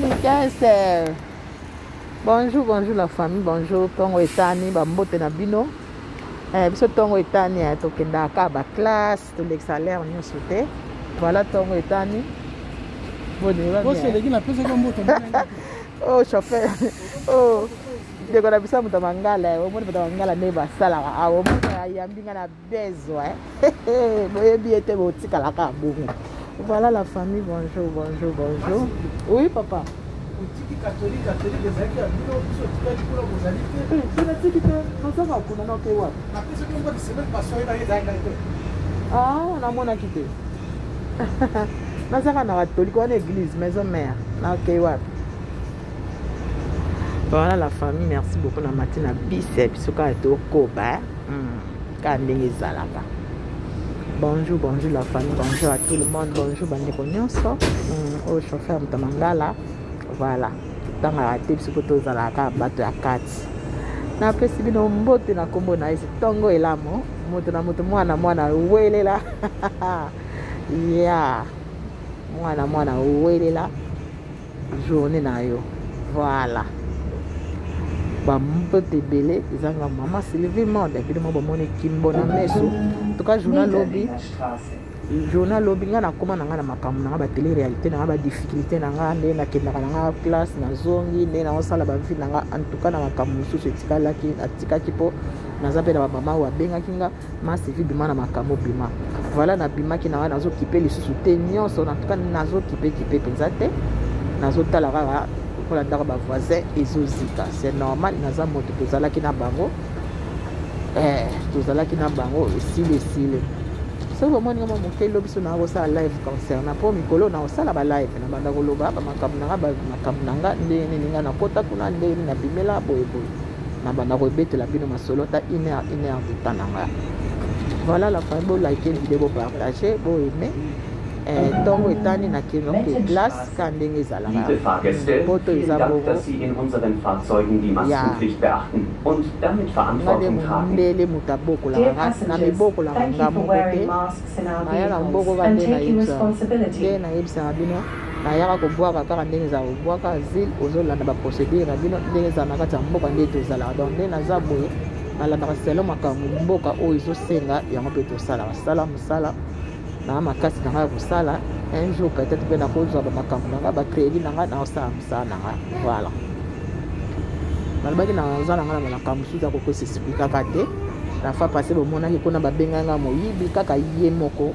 Boni 15. Bonjour, bonjour la famille, bonjour. Ntongo etani, bambote na bino. Biso ntongo etani, tokendaka kaka baclasse, tolekisa l'heure nyonso te. Voilà, ntongo etani. Boni? Napesaki mbote. Oh, chauffeur. Oh, ndeko na biso moto mangala, omoni moto mangala nde basalaka awa. Omoni ayambi nga na besoin, boyebi ye te, botikalaka bongo. Voilà la famille, bonjour, bonjour, bonjour. Oui, papa. Otiki catholique, catholique ezalaki ya bino, biso otikali kuna, bozali te. Natiki te, nazaka kuna, naoke wapi? Napesaki mbote semaine passée, oyebaki ezalaki ngai te. Ah, namonaki te, nazaka na catholique wana, église maison mère, nakei wapi? Voilà la famille, merci beaucoup. Na mati na bise, biso kaka tokoba kaka ndenge ezalaka. Bonjour, bonjour la famille, bonjour à tout le monde, bonjour bandeko nyonso. Oyo chauffeur moto mangala. Voilà, totangaka te, biso mpo tozalaka bato ya kati. Napesi bino mbote na nkombo na Yesu. Ntongo elamo, moto na moto, mwana mwana welela ya mwana mwana welela journée na yo. Voilà, bambote ebele ezanga mama Sylvie Monde. Bino mo bomoni kimbo na meso. Toka journal lobi, journal lobi. Ngai nakóma na ngai na makambo na ngai, batélé réalité na ngai, badifficulté na ngai, nde nakendaka na ngai classe, nazongi, nde naosala bavie na ngai. En tout cas, na makambo mosusu etikalaki, natikaki mpo naza mpe na bamama oyo abengaki nga: "Ma Sylvie, bima na makambo, bima." Voilà, nabimaki na ngai, nazokipe lisusu te nyonso. En tout cas, nazokipe kipe mpenza te, nazotala kaka lokola ndako bavoisin ezozika. C'est normal, naza moto, tozalaki na bango, tozalaki na bango, esili, esili. Soki bomoni nga mwa moke lobi, so naa kosala live concernant, mpo mikolo na kosala balive, na banda koloba bamakambo na nga, makambo na nga, ndenge nini nga nakota kuna, ndenge nini nabimela boyeboye, na banda kobetela bino masolo ta une heure, une heure de temps na nga. Voilà la famille, bolike vidéo, bopartage, boaime. Ntongo etani, nakende classe ka ndenge ezalaka. Poto eza bongo. Nga nde mondele, moto abokolaka nga, na mibokolaka nga moko te. Naya na mboko ka nde nayebisa, nde nayebisaka bino, nayaka kobwaka kaka ndenge ezala kobwaka zile. Ozolanda baprocédure na bino ndenge ezala na kati ya mboka, nde tozalaka. Donc nde naza boye, nalandaka selo makambo mboka oyo ezosenga yango, mpe tosalaka sala mosala na makasi na ngai ya kosala. Un jour peut-être mpe nakozwa bamakambo na ngai, bacrédit na ngai, naosala mosala na ngai. Voilà, nalobaki naza na ngai na makambo mosusu ya kokosa expliquaka te. La fois passée bomonaki kuna babengai ngai moyibi, kaka ye moko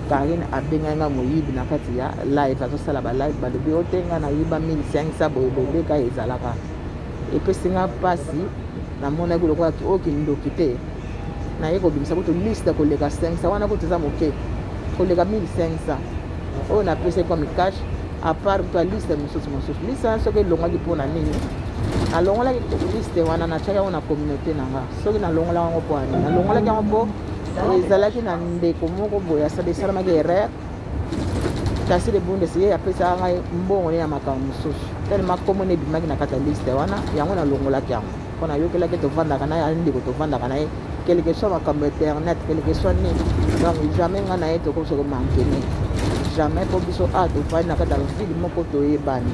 Karine abengai ngai moyibi na kati ya live, azosala balive, balobi o te ngai nayiba 1500 boye boye. Ezalaka epesi nga mpasi, namonaki lokola oyo kindoki te. Naye kobimisa kutu liste koleka 500 wana, kutu eza moke koleka 1500 oyo napesi comme cash, à part kutu liste mosusu mosusu. Liste wana soki elongwaki, mpona nini nalongolaki liste wana? Natiaki yango na communauté na nga. Soki nalongolaki yango mpo nini? Nalongolaki yango mpo ezalaki na ndeko moko boye asala, esalamaki erreur. Kasi le Bundes ye apesaka ngai mbongo ne ya makambo mosusu, tellement komona ebimaki na kati ya liste wana, yango nalongolaki yango, mpo nayokelaki. Tovandaka na ye, ndeko, tovandaka na ye, quelque soit makambo internet, quelque soit nini, donc jamais ngai na ye tokoki komanquer, jamais, mpo biso a tovandi na kati ya ville moko, toyebani.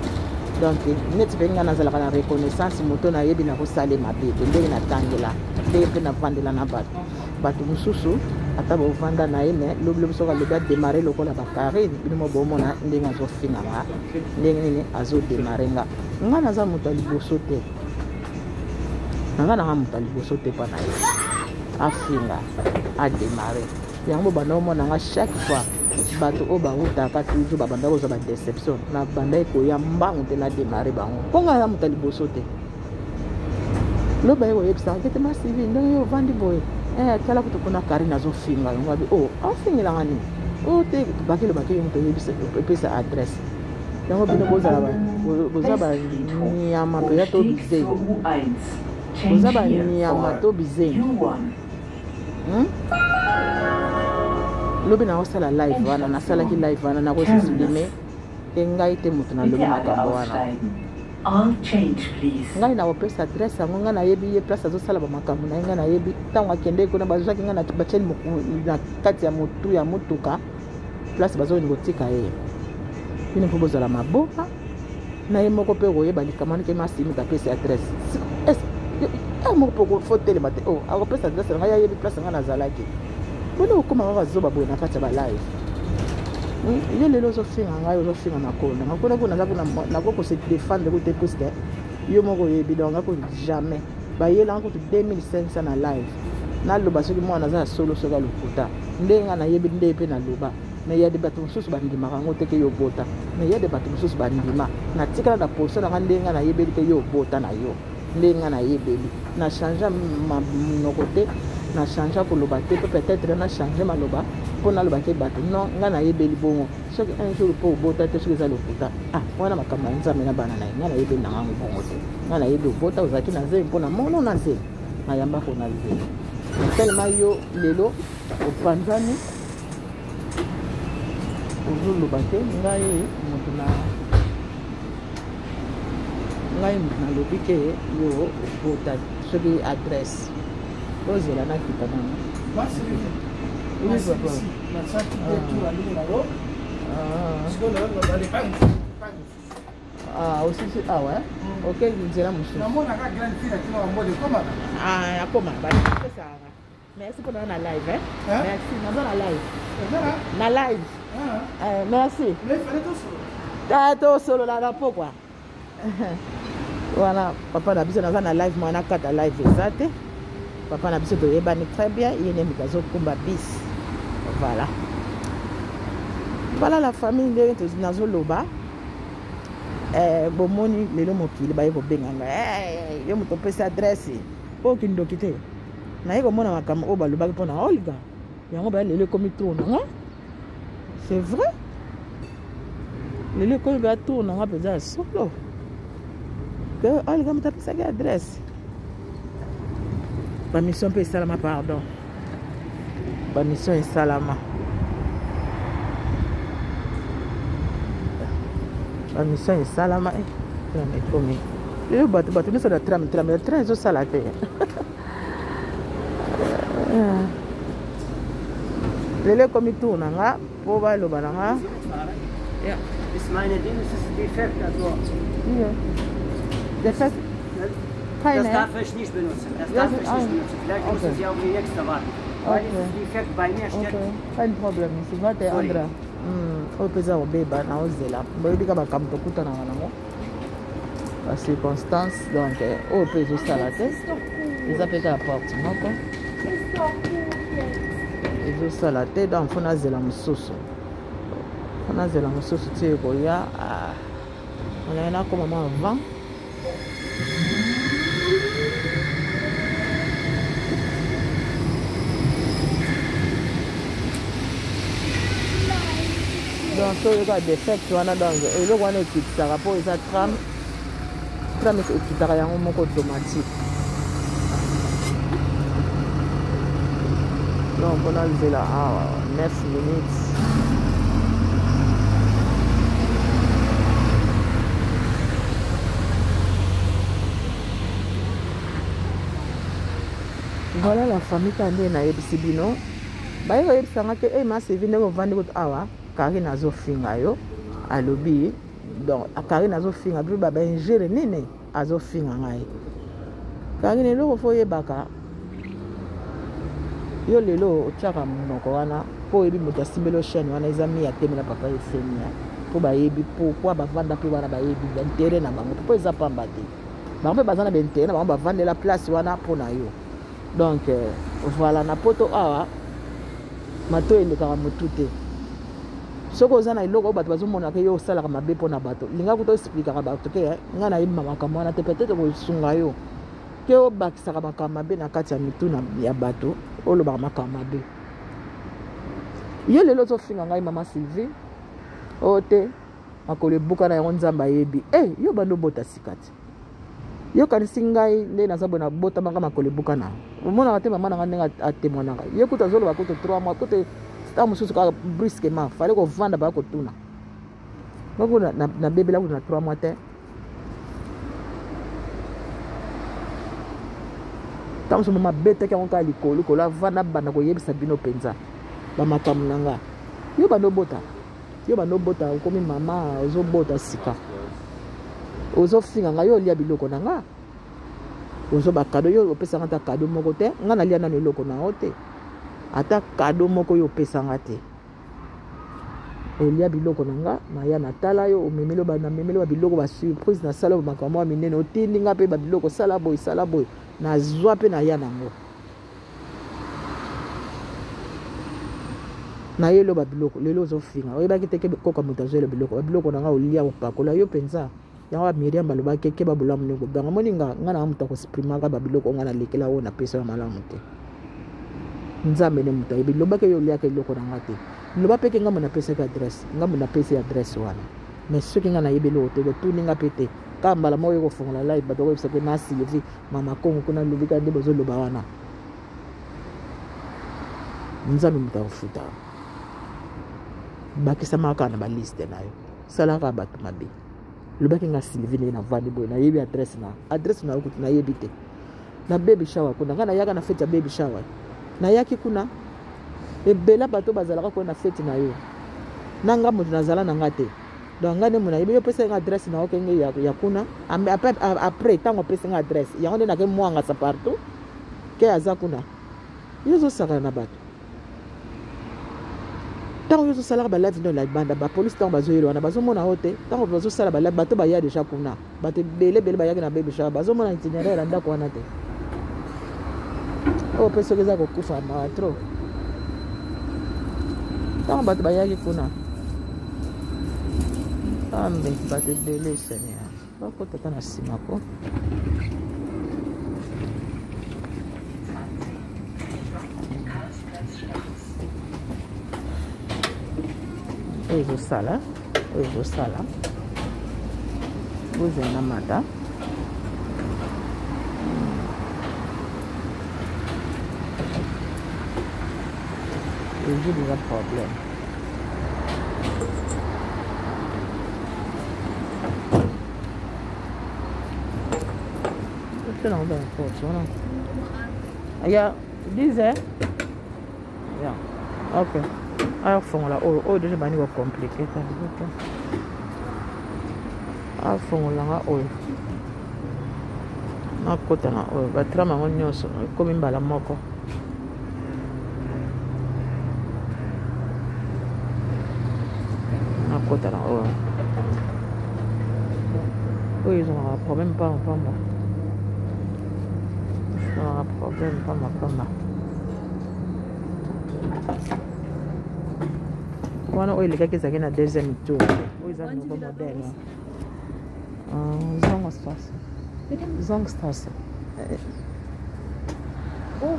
Donc neti mpe ngai nazalaka na reconnaissance, moto nayebi nakosala mabe te, ndenge natangela, ndenge mpe navandela na bato. Bato mosusu ata bovanda na ye, mais lobilobi soki alobi adémarre lokola bakarine, bino mo bomona ndenge azofinga nga, ndenge nini azodémarre nga. Nga naza moto ya liboso te, nga nanga moto ya liboso te mpo na ye afinga, adémarre yango. Banda omona nga chaque fois, bato oyo bawutaka toujours babanda kozwa badéception, na bandaki koya mbangu te na démarre bango, mpo nga aza moto ya liboso te. Loba ye koyebisaka kete masivi ndenge yo ovandi boye, tala kutu kuna Karine azofinga yango. Abi o afingelanga nini? Oyo te, bakelo bakeli moto oyebisa, epesa adresse yango. Bino bozala, boza banyama mpenza to bizengi, boza banyama to bizengi. Lobi nakosala live wana, nasalaki live wana, nakosexprime te. Ngai te moto nalobi makambo wana, ngai nakopesa adresse yango. Ngai nayebi ye, place azosala bamakambo na ye, ngai nayebi. Ntango akendeki kuna, bazwaki ngai, batieli na kati ya motu ya motuka, place bazokende kotika ye. Bino mpo bozala maboma. Na ye moko mpe okoyeba likambo wana ke masimika apesi adresse. Heure moko mpe fo telema te, oh, akopesa adresse na ngai, ayebi place ngai nazalaki. Boni okóma kaka zoba boye na kati ya balive? Yo lelo ozofinga ngai, ozofinga makolo na ngai kuna kuna, naza kuna, nakoki kose défendre ku te, puisque yo moko oyebi. Donc nga kutu jamais bayelanga kutu 2500 na live naloba soki mwana aza ya solo, soki alokuta. Ndenge ngai nayebi, nde mpe naloba. Mais ya de bato mosusu bandimaka yango te ke yo obota, mais ya de bato mosusu bandima. Natikala na position na ngai ndenge ngai nayebeli ke yo obota na yo. Ndenge ngai nayebeli, na change monoko te, na change koloba te, mpe peut-être na change maloba mpo naloba ke bato non, ngai nayebeli bongo. Soki un jour mpo obota te, soki eza lokuta, ah, wana makambo ya Nzambe na bana na ye. Ngai nayebeli na ngango bongo te. Ngai nayebi obota, ozalaki na zemi, mpo na mono na zemi, nayambako na zemi. Telema yo lelo opanzani, ozoloba te. Ngai moto na ngai, moto nalobi ke yo obota, soki adresse ozela, nakita nano. Oui, papa. Ah, osisi awa, ok, nzela mosusu. Ah, akoma bapesaka. Merci mpona na live, eh? Merci, naza na live, na live. Merci, tosolola na pokwa wana. Papa na biso, naza na live, mwana kata live eza te. Papa na biso, toyebani très bien, ye nde moto azokumba bis. Voilà, voilà la famille, ndenge nazoloba. Bomoni lelo mokili baye kobenga ngai, yo moto opesi adresse oyo, kindoki te. Naye komona makambo oyo balobaki mpona Olga, yango baya lelo ekomi tour na nga. C'est vrai, lelo ekomi baya tour na nga mpenza ya solo ke Olga moto apesaki adresse. Bamission mpe esalama, pardon, bamission esalama, bamission esalama. Tram ekomi lelo, bato bato nyonso na tram. Tram ya train ezosala te lelo, ekomi tour na nga mpo baloba na nga. Ja. Ist meine Ding, es ist defekt, also. Ja. Defekt? Keine. Das darf ich nicht benutzen. Das darf ich nicht benutzen. Vielleicht müssen Sie auf die nächste warten. Weil es ist defekt, bei mir steht. Okay. Kein Problem. Ich warte andere. Oyo mpe eza kobeba, naozela. Boyebi ka makambo tokutanaka nango, bacirconstance. Donc oyo mpe ezosala te, eza mpe kaka porte moko ezosala te. Donc fo nazela mosusu, fo nazela mosusu ti ekoya. Onaye nakoma mwa avant. Donc so oyoka defect wana, donc eloko wana ekitisaka mpo eza tram. Tram ekitaka yango moko automatique. Donc mpona nzela awa 9 minutes. Voilà la famille, ka nde nayebisi bino, baye koyebisanga ke e masivi, ndenge ovandi kutu awa, Karine azofinga yo. Alobi donc Karine azofinga mpe babaingere nini, azofinga ngai Karine. Eloko fo oyebaka, yo lelo otiaka monoko wana mpo oyebi moto asimbeli yo chaîne wana, eza mi atemela papa Efemia, mpo bayebi pourquoi bavanda mpe wana, bayebi baintérêt na bango, mpo eza pamba te. Bango mpe baza na baintérêt na bango, bavandela place wana mpo na yo. Donc voilà, na poto awa mato elekaka motu te. Soki oza na eloko oyo bato bazomonaka yo osalaka mabe mpo na bato, linga kuta oexplikaka bato ke ngai nayebi makambo wana te, peut-être kosunga yo ke obakisaka makambo mabe na kati ya mitu ya bato, olobaka makambo mabe. Yo lelo ozofinga ngai mama Sylvie, oyo te makolo ebuka na yango, Nzambe ayebi. E yo bando obota sika te, yokanisi ngai nde naza boye, nabotamaka makolo ebuka na omonaka te. Mama na ngai ndenge atémoignaka, ye kutu azoloba kutu 3 mois kutu, ntango mosusu kaka brusquement fale kovanda, baya kotuna moko nabebela kutu na 3 mois te. Ntango mosusu mama abetaki yango kaka likolo likolo, avanda banda koyebisa bino mpenza bamakambo na nga. Yo bando obota, yo bando obota, okomi mama, ozobota sika. Ozofinga ngai, yo olia biloko na nga, ozo bakado, yo opesanga ata kado moko te. Nga nalia nano eloko na yo te, ata kado moko yo opesanga te. Olia biloko na nga, naya natala yo, omemeli namemeli ba biloko, ba surprise, nasala makambo ya minene, otindi nga mpe babiloko, sala boye, sala boye, nazwa mpe naya nango, nayelo babiloko. Lelo ozofinga, oyebaki te ke koka moto azwela biloko, babiloko na nga olia, opakola yo mpenza yango. Bamiriam balobaki ke babolamu ndenge kobanga moni nga, nga na moto akosiprimaka babiloko nga nalekela oyo napesa yo malamu te. Nzambe nde moto ayebi. Lobaki yo oliaka eloko na nga te, loba mpe ke ngambo napesaki adresse, ngambo napesi adresse wana. Mais soki nga nayebi eloko te, botuni nga mpe te. Kaka mbala moko ye kofongola live, bato bakoyebisa mpe na Sylvie mama Kongo kuna alobi kaka nde bozoloba wana. Nzambe moto akofuta, bakisamaka kaka na baliste na yo, salaka bato mabe. Lobaki nga Sylvie ndenge navandi boye, nayebi adresse na adresse na yo kutu nayebi te. Na baby shower kuna, ngai nayaka na fete ya baby shower, nayaki kuna ebela, bato bazalaka kuna na fete na yo na nga moto nazala na nga te. Donc ngai nde mo nayebi yo, opesa nga adresse na yo kenge ya kuna. Après ntango opesi nga adresse yango, nde nake mwangasa partout ke aza kuna. Yo ozosakana na bato ntango yo ozosalaka balive no na libanda, bapolisi ntango bazoyela wana bazomona yo te. Ntango bazosala balive, bato baya deja kuna, bato ebele ebele bayaki na baby shower, bazomona itinéraire ya ndako wana te. Oyo mpe soki eza kokufa, mawa trop. Ntango bato bayaki kuna ambe, bato ebele, Seigneur, bakota ata na nsima ko. Oyo ezosala, oyo ezosala, bozela na mata. Ezwi déjà problème. Otyela yango na porte wana ya 10 heures ya. Ok, afongola oyo, oyo deja bandi kocompliquer. Ta afongola nga oyo, nakota na oyo, batrame yango nyonso ekomi mbala moko. Nakota na oyo, oyo ezongaka problème pamba pamba, ezongaka problème pamba pamba wana. Oyo elekaki ezalaki na deuxième tour, oyo eza nouveau modèle. Zongstrasse, Zongstrasse. Oh.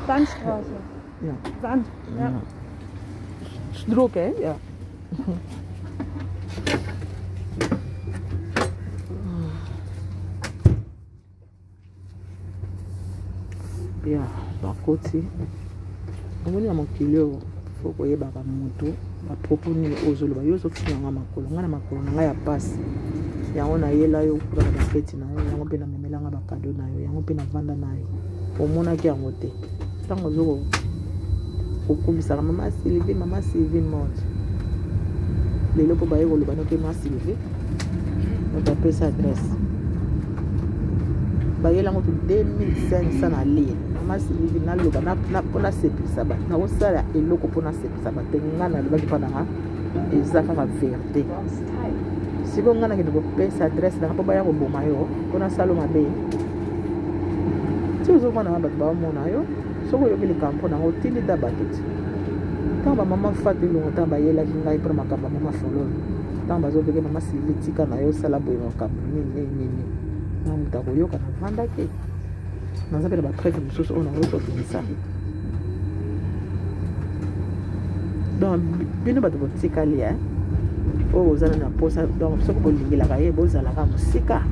Sandstraße. Ja. Sand. Ja. Ja. Druck, hè? Ja. Ya bakoti, omoni na mokili oyo fo koyebaka moto bapropos nini oyo ozoloba. Yo ozofinga nga makolo, ngai na makolo na ngai ya pasi yango nayela yo kuna na bafeti na yo yango, mpe namemelanga bakado na yo yango, mpe navanda na yo, omonaki yango te. Ntango ozo kokumisaka mama Sylvie, mama Sylvie morte lelo, mpo baye koloba noke ma Sylvie moto apesa adresse, bayelango to 2500 na lie mama Sylvie. Naloba mpo nasepelisa bato, nakosala eloko mpo nasepelisa bato. Nga nalobaki mpa nanga eza kaka vérité. Sikoyo nga nakende kopesa adresse nanga mpo baya koboma yo mpo nasala mabe ti ozomona na bato baomona yo. Soki oyoki likambo mpo nango, otindi ta bato ti ntango bamama Fatu Elongo, ntango bayelaki ngai mpona makambo ya mama Fololo, ntango bazobeke mama Sylvie, tika na yo, osala boye, makambo nini nini nini, na moto akoyoka. Navandaki, naza mpe na bapreuve mosusu oyo nakoki kobimisa. Donc bino bato botikali oyo boza na posa, donc soki bolingelaka ye, bozalaka mosika.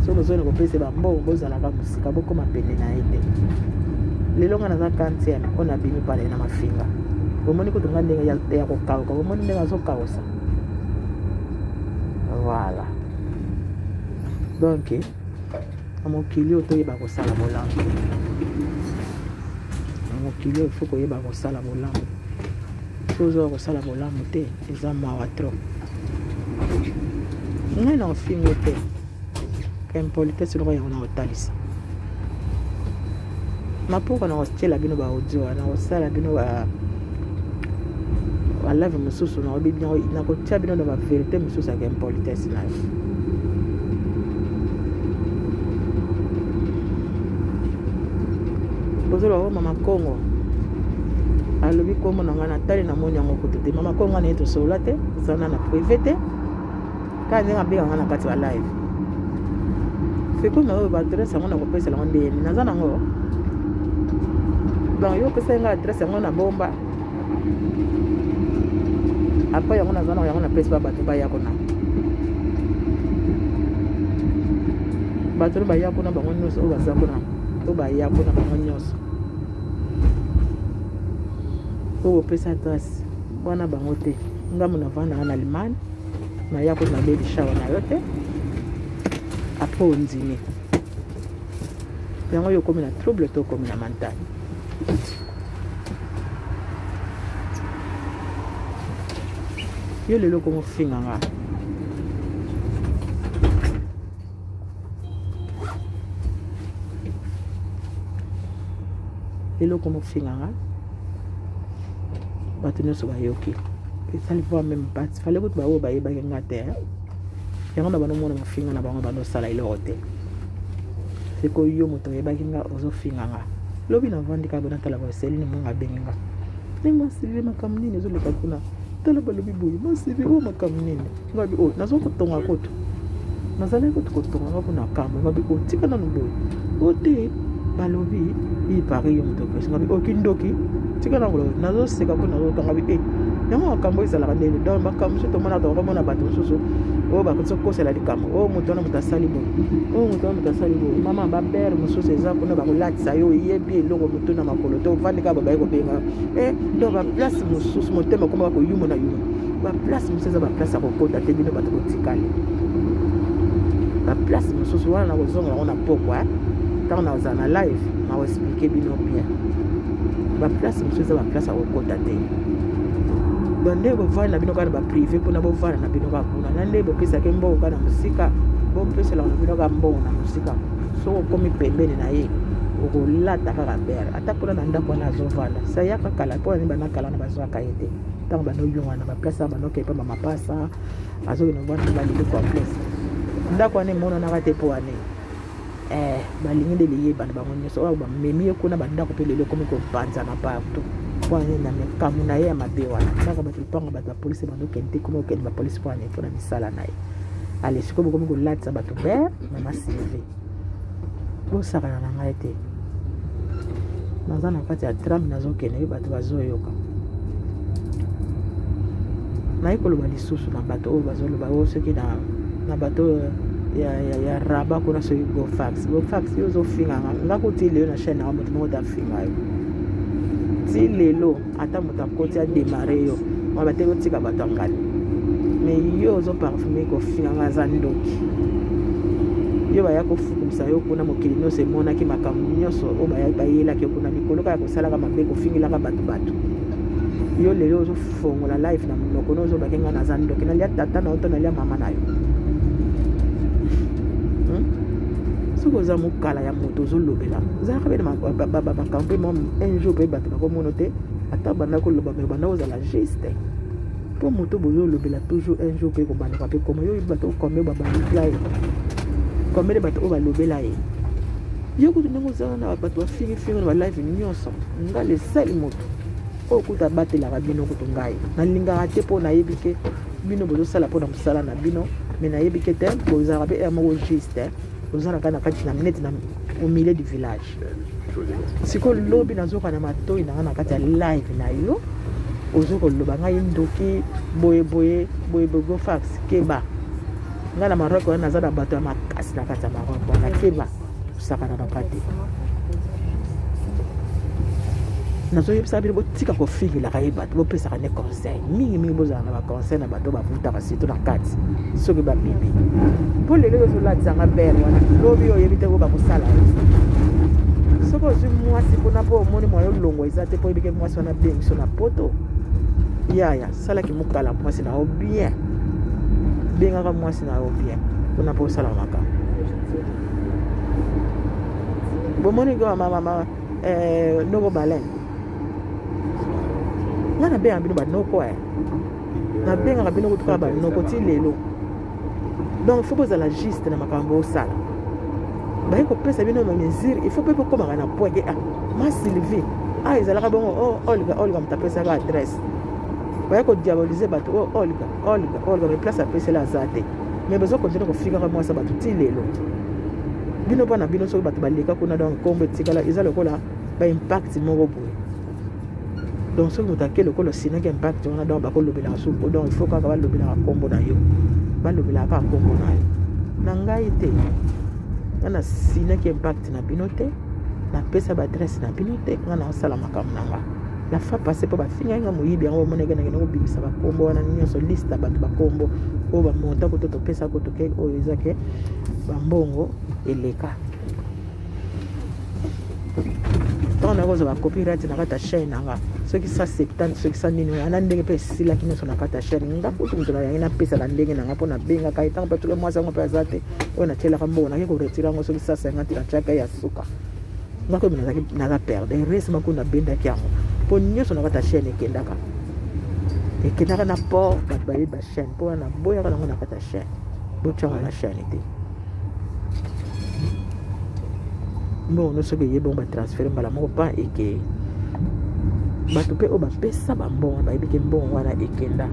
Soki bozoni kopesa bambongo, bozalaka mosika, bokóma pene na ye te. Lelo nga naza quantième oyo nabimi pale na mafinga. Bomoni kutu nga ndenge ya kokauka, bomoni ndenge azokausa. Voilà, donc na mokili oyo toyeba kosala bolamu. Na mokili oyo faut koyeba kosala bolamu. Soki ozoya kosala bolamu te, eza mawa trop. Ngai na ofingo te, impolitesse eloko yango na kotalisa mapoko na kotiela bino ba audio, na kosala bino ba live mosusu, na kotia bino na ba vérité mosusu ya impolitesse na yo. Bozoloba o mama Kongo alobi nkombo na ngai, natali namoni yango kutu te. Mama Kongo wana ye tosolola te, ozana na privé te, kaka ndenge abengaka ngai na kati ya live. Sikoyo oyo baadresse yango nakopesela yango ndeni naza nango. Donc yo opesaki ngai adresse yango na bomba, après yango naza nango, yango napesi ba bato baya kuna. Bato oyo baya kuna bango nyonso, oyo baza kuna, oyo baya kuna bango nyonso, oyo bopesa adresse wana bango te. Ngambo navandaka na Allemagne, naya kuna baby shower na yo te. Après ondimi yango, yo okomi na trouble to okomi na mental. Yo lelo okomi ofinga nga. Lelo okomi ofinga nga, bato nyonso bayoki, esali voir même pasi. Fale kutu baoyo bayebaki nga te, yango na banomona mafinga na bango, bandosala eloko te. Sikoyo yo moto oyebaki nga, ozofinga nga. Lobi navandi kaka natala baselini monga, abengi nga: "E Masivi, makambo nini ezoleka kuna? Tala balobi boye, Masivi, oyo makambo nini?" Ngabi oyo nazo kotonga kutu, nazalaki kutu kotonga nga kuna kambo. Ngabi oyo tika nanu boye, o te, balobi ipare yo moto opesi. Ngabi oyo kindoki, tika na koloba. Nazoseka mpo nazoka. Ngabi e yango makambo ezalaka ndenge. Donc makambo mosusu tomona, tokomona bato mosusu oyo bakoki kokosela likambo oyo moto wana moto asali boye, oyo moto wana moto asali boye. Mama, babere mosusu eza kuna, bakolatisa yo, oyebi eloko motu na makolo te, ovandi kaka, babaye kobenga e. Donc baplace mosusu motema okoma koyuma na yuma. Baplace mosusu eza baplace ya kokota te. Bino bato botikali baplace mosusu wana, nakozonga yango na pokwa ntango nazala na live, nakoexpliquer bino bien. Baplace mosusu eza baplace ya kokota te. Donc nde bovanda na bino kaka na baprivé mpona bovanda na bino kaka kuna, na nde bopesaki mbongo kaka na mosika, bopeselaka na bino kaka mbongo na mosika. Soki okomi pembeni na ye, okolata kaka bere. Ata mpona na ndako wana azovanda, sayaka kala mpona nini? Banakala wana bazwaka ye te. Ntango banoyonga na baplace wana, banokee mpe bamapasa, azokende kovanda balili complexe. Ndako wana emonanaka te mpo wane balingi nde liyebana bango nyonso oyo bamemi ye kuna. Bandako mpe lelo ekomi kopanzana partout mpo ane na makambo na ye ya mabe wana. Kaka bato lupanga, bato bapolisi bandokende te, komi okende bapolisi mpo ane mpona misala na ye. Ale sikoyo bokomi kolatisa bato bere. Mama Sylvie, bosakana na ngai te. Naza na kati ya tram, nazokende, bato bazoyoka. Naye koloba lisusu na bato oyo bazoloba oyo soki na bato oyo ya raba kuna, soki Gofax, Gofax, yo ozofinganga nga kuti lelo na chaîne nanga, moto moko tafinga yo ti lelo. Ata moto akoti adémarrer yo, maba te, otika bato ya ngani. Mais yo ozoparfumer kofinga nga aza ndoki. Yo baya kofukumisa yo kuna, mokili nyonso emonaki makambo nyonso oyo bayelaki yo kuna likolo kaka kosalaka mabe, kofingelaka bato. Bato yo lelo ozofongola live na monoko no, ozobaki nga naza ndoki, nalia tata na yo to nalia mama na yo? Soki oza mokala ya moto ozolobela, ozalaka mpe na makambo mpe mwa un jour mpe bato bakomona te. Ata banda koloba, me banda kozala juste mpo moto bozolobela toujours, un jour mpe kobandaka mpe koma. Yo oyebi bato combien babandikla ye, combien de bato oyo balobela ye? Yo kutu ndenge ozala na bato bafingifingi na balive nyonso, nga lesali moto oyo kutu abatelaka bino kutu ngai nalingaka te, mpo nayebi ke bino bozosala mpo na mosala na bino. Me nayebi ke te, bozalaka mpe heure moko juste, ozalaka na kati na neti na au milieu du village. Sikoyo lobi nazoka na matoi na nga na kati ya live na yo, ozo koloba ngai ndoki, boye boye boye boye. Gofax, keba. Ngai na Maroc wana, naza na bato ya makasi na kati ya Maroc wana. Keba, osakana na te. Nazoyebisa bino, botika kofingelaka ye bato, bopesaka nde conseil mingimingi. Bozala na baconseil na bato bavutaka, surtout na kati soki babibi. Mpo lelo oyo ozolatisanga bere wana, lobi oyebi te oyo bakosala yo. Soki ozwi mwasi kuna mpo omoni mwa yo longwa eza te, mpo oyebike mwasi wana abengi so na poto. Yaya, salaki mokala mwasi na yo bien. Bengaka mwasi na yo bien. Kuna mpo osala makambo. Bomoni ko mama mama eh, noko baleine. Nga nabengaka bino banoko eh. Nabengaka bino kutu kaka banoko ti lelo. Donc faut bozala juste na makambo osala. Baye kopesa bino ma mesure, il faut mpe bokomaka na point ke ah, ma Sylvie, ah ezalaka bongo, oh Olga, Olga moto apesaka adresse. Baye kodiabolize bato, oh Olga, Olga, Olga, mais place apesela aza te. Mais bazo continuer kofikaka mwasi bato ti lelo. Bino mpo na bino soki bato baleka kuna donc nkombo etikala eza lokola ba impact moko boye. Donc soki moto ake lokola osinaki impact wana donc bakolobelaka suku, donc il faut kaka balobelaka nkombo na yo, balobelaka kaka nkombo na yo. Na ngai te, nga nasinaki impact na bino te, napesa ba adresse na bino te, nga naosala makambo na nga. La fois passée mpo bafingaki nga moyibi yango, bamonaki nakende kobimisa bakombo wana nyonso, liste ya bato bakombo oyo bamonta kutu topesa kutu ke oyo eza ke bambongo eleka. Ntango nakozwa ba copyright na kati ya chaîne na nga, soki 170 soki 100 nini wana ndenge mpe esilaki nyonso na kati ya chaîne nga kutu moto na yangi napesa na ndenge na nga mpo nabengaka ye ntango mpe soki mwasi yango mpe aza te oyo natielaka mbongo nake koretire yango soki 150 natiaka ya suka nga koyebi nazalaki naza perde heureusement kuna nabendaki yango mpo nyonso na kati ya chaîne ekendaka ekendaka na port bato bayebi ba chaîne mpo wana naboyaka nango na kati ya chaîne botiango na chaîne te. Mbongo nyonso soki eye bongo batransfere mbala moko pa ekei. Bato mpe oyo bapesa bambongo bayebi ke mbongo wana ekenda.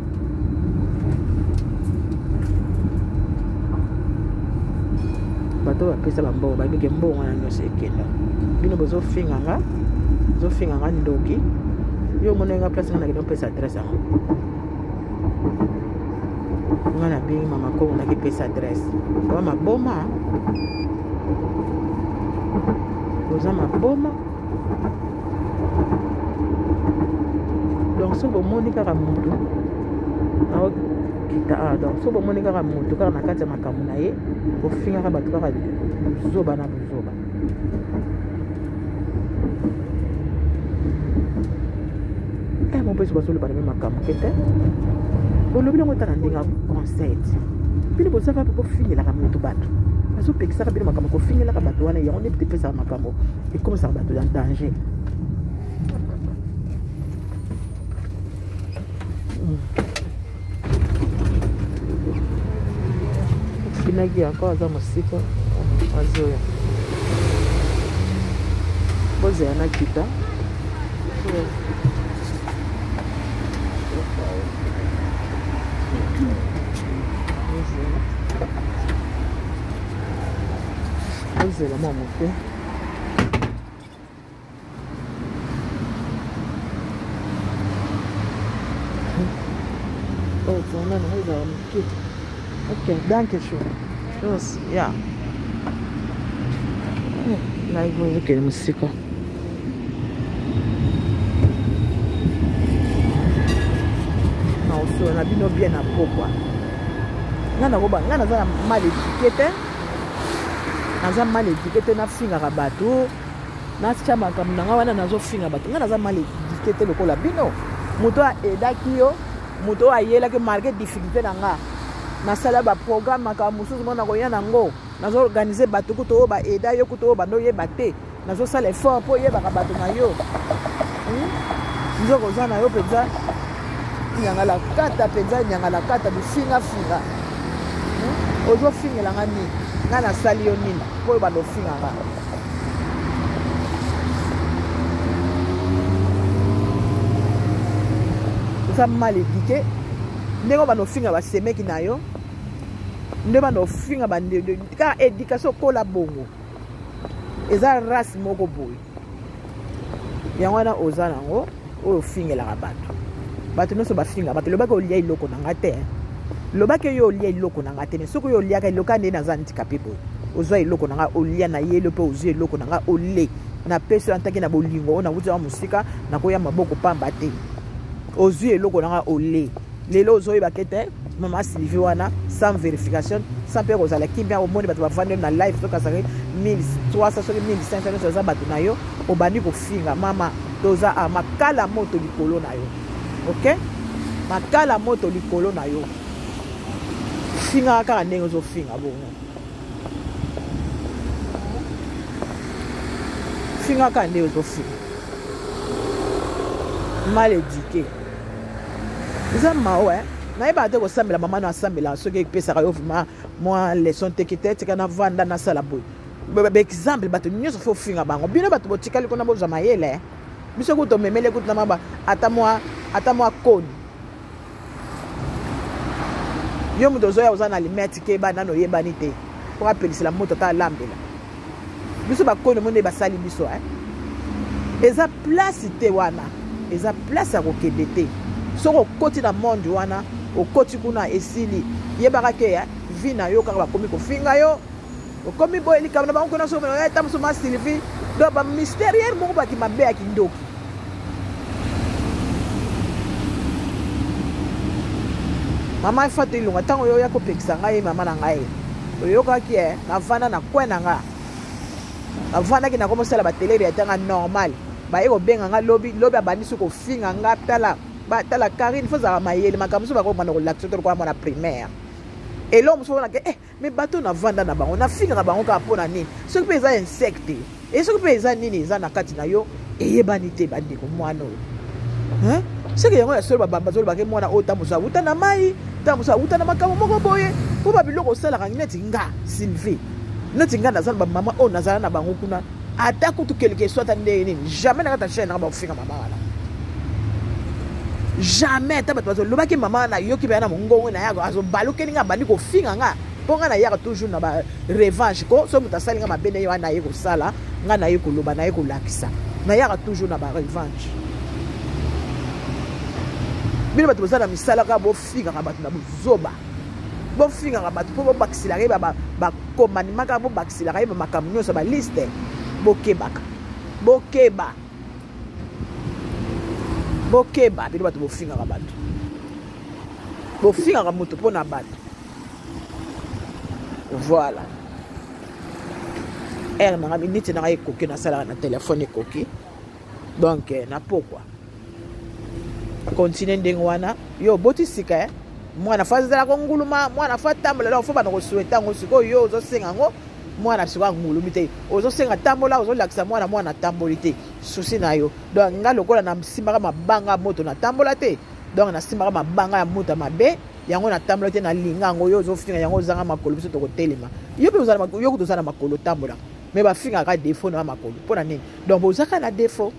Bato oyo bapesa bambongo bayebi ke mbongo wana nyonso ekenda. Bino bozofinga nga, bozofinga nga ndoki. Yo omoni nga place nga nakende opesa adresse yango. Nga nabengi mama Kongo nakipesa adresse. Oza maboma, oza maboma. Donc soki bomoni kaka motu aokita awa, donc soki bomoni kaka motu kaka na kati ya makambo na ye, ofingaka bato kaka buzoba na buzoba. Mopesi bazoloba na makambo ke te, bolobi nango ata na ndenge ya conseil. Bino bozaka mpe bofingelaka moto, bato bazopekisaka bino makambo kofingelaka bato wana, yango nde epesaka makambo, ekomisaka bato ya danger. Finaki encore aza mosika, azoya bozela na kita. Bozela mwa moke. Oh, tona na ezala moke. Ok, danke schön. Los, ja. Live ezokende mosika. Na osola na bino bien na pokwa. Nga nakoba, nga naza na mal éduqué te. Naza mal éduqué te, nafingaka bato. Natia makambo na nga wana nazofinga bato. Nga naza mal éduqué te lokola bino. Moto aedaki yo, moto ayelaki malgré difficulté na nga. Nasala ba programme makambo mosusu mpo na koya nango. Nazo organiser bato kutu oyo ba aida yo kutu oyo bando oyeba te. Nazosala effort mpo oyebaka bato na yo. Nzoko oza na yo mpenza nyangala kata mpenza nyangala kata bifingafinga. Ozofingela nga nini? Nga nasali yo nini mpo oyo bando ofinga nga? Oza mal éduqué. Ndenge bando ofinga basemeki na yo, nde bando ofinga bande kaka éducation okola bongo. Eza race moko boye. Yango wana oza nango oyo ofingelaka bato. Bato nyonso bafinga bato. Lobaki olia eloko na nga te. Lobaki yo olia eloko na nga te. Mais soki oyo oliaka eloko nde naza handicapé boye. Ozwa eloko na nga olia na yelo mpe ozwi eloko na nga ole. Na pesi yo antaki na bolingo oyo nawuti wa mosika nakoya maboko pamba te. Ozwi eloko na nga ole. Lelo ozoyeba ke te mama Sylvie wana sans vérification, sans mpe kozala kimia, omoni bato bavandi na live soki azalaki 1300 soki 1500 nyonso eza bato na yo, obandi kofinga mama toza a makala moto likolo na yo. Ok? Makala moto likolo na yo. Fingaka kaka ndenge ozofinga bongo. Fingaka kaka ndenge ozofinga. Mal éduqué. Eza mawa eh? Nayebaka te kosambela mama na asambelaka soki epesaka yo vraiment mwa leçon te kite tika navanda nasala boye. Baexemple bato nyonso fo ofinga bango. Bino bato botikali kuna bozwa mayele eh? Biso kutu tomemele kutu na maba ata mwa ata mwa koni. Yo moto ozoya oza na limete keba nano oyebani te mpo apelisela moto ata alambela biso bakoni omoni basali biso eh? Eza place te wana, eza place ya kokende te. Soki okoti na monde wana, okoti kuna esili, yebaka ke eh, vie na yo kaka bakomi kofinga yo, okomi boye likambo na bango kuna soki ta mosusu ma Sylvie donc bamysteriere moko baki mabe ya kindoki. Mama Fatu Ilunga, ntango yo oya kopekisa ngai mama na ngai, oyokaki e navanda na coin na nga, navandaki nakomosala bateleri ya tanga normal, baye kobenga nga lobi lobi, abandisi kofinga nga. Tala tala Karine, fo ozalaka mayele, makambo mosusu bakobanda kolakisa to lokola mwana primaire. Eloko mosusu omonake eh, me bato navanda na bango nafingaka bango kaka mpo na nini? Soki mpe eza insecte e soki mpe eza nini eza na kati na yo eyebani te. Bandeko, mwana oyo soki yango ya solo bazolobaka mwana oyo ntango mosusu awuta na mai, ntango mosusu awuta na makambo moko boye, mpo babiloko osalaka neti nga Sylvie, neti nga naza na bamama oyo nazala na bango kuna, ata kutu quelque soit ata ndenge nini, jamais na kati ya chaîne nanga bakofinga mama wana, jamais. Ata bato bazolobaki mama wana, nayoki baya na mongongo na yako azobalukeli nga, abandi kofinga nga, mpo nga nayaka toujours na ba revanche ko. So moto asali nga mabe na ye wana, naye kosala nga, naye koloba, naye kolakisa, nayaka toujours na ba revanche. Bino bato boza na misala kaka bofingaka bato na bozoba, bofingaka bato mpo bobakiselaka ye bakomandima, kaka bobakiselaka ye bamakambo nyonso ya baliste. Bokebaka, bokeba, bokeba. Bino bato bofingaka bato, bofingaka moto mpo na bato. Voilà, heure nanga minute nanga ekoki, nasalaka na telefone ekoki. Donc na pokwa continue ndenge wana. Yo oboti sika eh? Mwana fo azala konguluma, mwana fo atambola, donc fo bana kosouhaiter yango. Sikoyo yo ozosenga yango, mwana sikoyo angulumi te, ozosenga tambola, ozolakisa mwana, mwana atamboli te, susi na yo. Donc nga lokola nasimbaka mabanga ya moto natambola te, donc nasimbaka mabanga ya moto ya mabe yango natambola te, nalinga yango. Yo ozofinga yango, ozanga makolo, biso tokotelema. Yo mpe yo kutu oza na makolo otambolaka, me bafingaka défaut na makolo mpo na nini? Donc bozaka na défaut,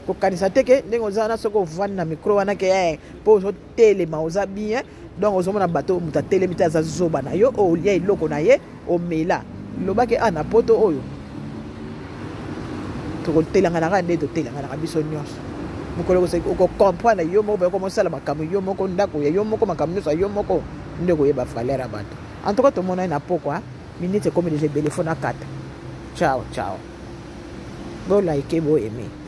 kokanisa te ke ndenge oza wana, soki ovandi na micro wana ke mpo ozotelema oza bien. Donc ozomona bato, moto atelemi te aza zoba na yo, oyo olia eloko na ye omela, lobaki a na poto oyo tokotelanganaka nde totelanganaka biso nyonso. Mokolo okocomprendre yo moko, boyoko mosala makambo yo moko, ndako ya yo moko, makambo nyonso ya yo moko, nde koyeba valeur ya bato. En tout cas, tomona ye na pokwa, minute ekomi deja ebele, fo nakata. Ciao ciao, bolike, boaime.